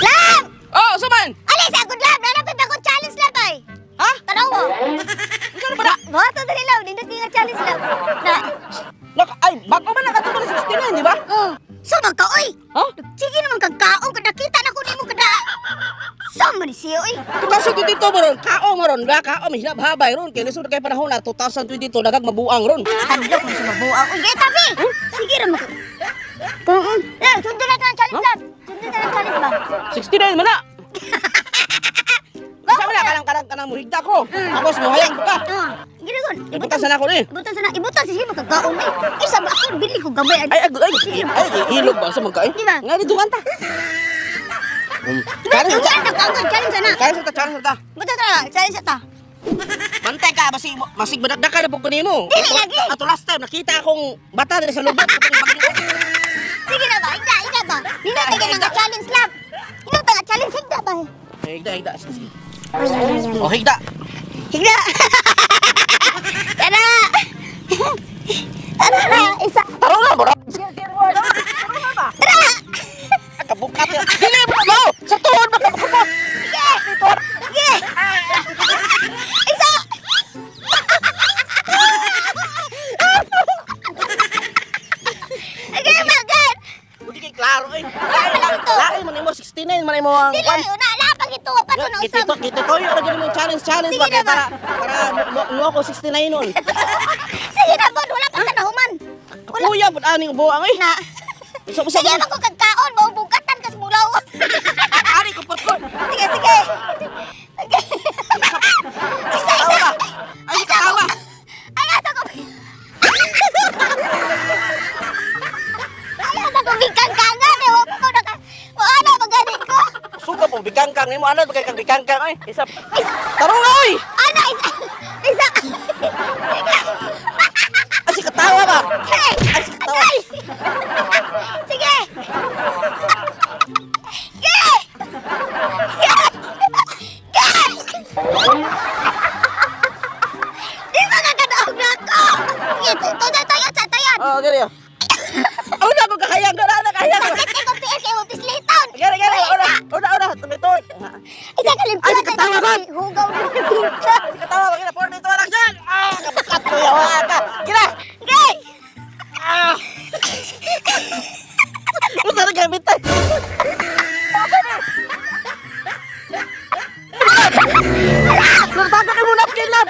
Lab! Oh, saman. Ali sa good lab, nanapit ako challenge lab ay. Ha? Tanaw mo. Unsa na ba na? Buhaton dali lab, nindot nga challenge lab. Na. Naka, ay, bago man nakatulog sa 69, di ba? Oh, so man ka oy. Ha? Sige naman kag kaon kada kita na ko nimo kada. Sa man siya oy. 2022 mo ron, kao mo ron, ba? Kao, may hinabhabay ron. Kaya lisod kay panahon na 2022, nagag mabuang ron. Hadlok mo sa mabuang. Uy, gay tabi. Sige ra mo. Eh, sundo na ang challenge lab. Sundo na ang challenge ba? 69 man na. Sa wala kanang kanang kanang muhigda ko. Tapos muhayang ka. Ah, ginagon. Ibutan sana ko ni. Ibutan sana, ibutan sige makagaon eh. Ay sa ako bili ko gamay. Ay, ay, ay, ay, ilog ba sa magkain? Di ba? Nga dito kanta. Challenge Challenge sa ta, kaon challenge sana. Challenge sa ta, challenge sa ta. Butan sana, challenge sa ta. Bantay ka basi masig madagdakan na pud kanimo. Dili lagi. Ato last time nakita akong bata diri sa lubot. Sige na ba, ika, ika ba? Nino tayo nga challenge lab. Nino tayo challenge higda ba? Higda, higda. Oh, higda. Higda. Tara. Tara na, isa. Taro na bro. Tara. Kabukat. Dili mo mo. Sa tuhod ba ka kupot? Sige. Sige. Isa. Sige, magan. Hindi kay klaro eh. Lain man nimo 69 man nimo ang Dili, una, lapag ito. Pa to na usab. Kita kita toyo ra gyud mo challenge challenge Sige ba kay na ba? para para mo ako 69 nun. Sige na, bon. Wala pa ka nahuman. Wala. Kuya pud aning buang eh. Na. Isa usa Sige, man ko kagkaon. Maubugatan kas mulawas. Ari kupot ko. Sige, sige. Sige. Isa, isa. Ay, katawa. Ay, asa ko. Ay, asa ko bigkang-kangan eh. Huwag ko naka... Wala, magalit ko. Suka po bigkangkang nimo ano ba kay kang bigkangkang ay. Isa. Tarong na oy. Ana, isa. Isa. Sige. Ay si katawa ba? Hey! Ay si katawa. Ay! Sige! Sige! Sige! Sige! Di ba kakadaog na ako? Sige, tayo, tayo, tayo, tayo. Oh, gari. Oh, na ko kakayang ka na kakayang. Sakit kay kong PL kay mo pisliton. Gari gari ora ora ora tumitoy. Isa ka limpyo. Ay, si katawa ko. Hugaw na yung pizza. Si katawa ba kina 42 lang siya. Ah, kabukat ko yawa ka. Kina. Sige! Ah. Unsa na gamit tay? Nagtaka kay mo napkin lab.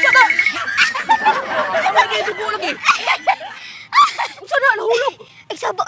Sana. Lagi dugo lagi. Unsa na nahulog? Ay, sabo.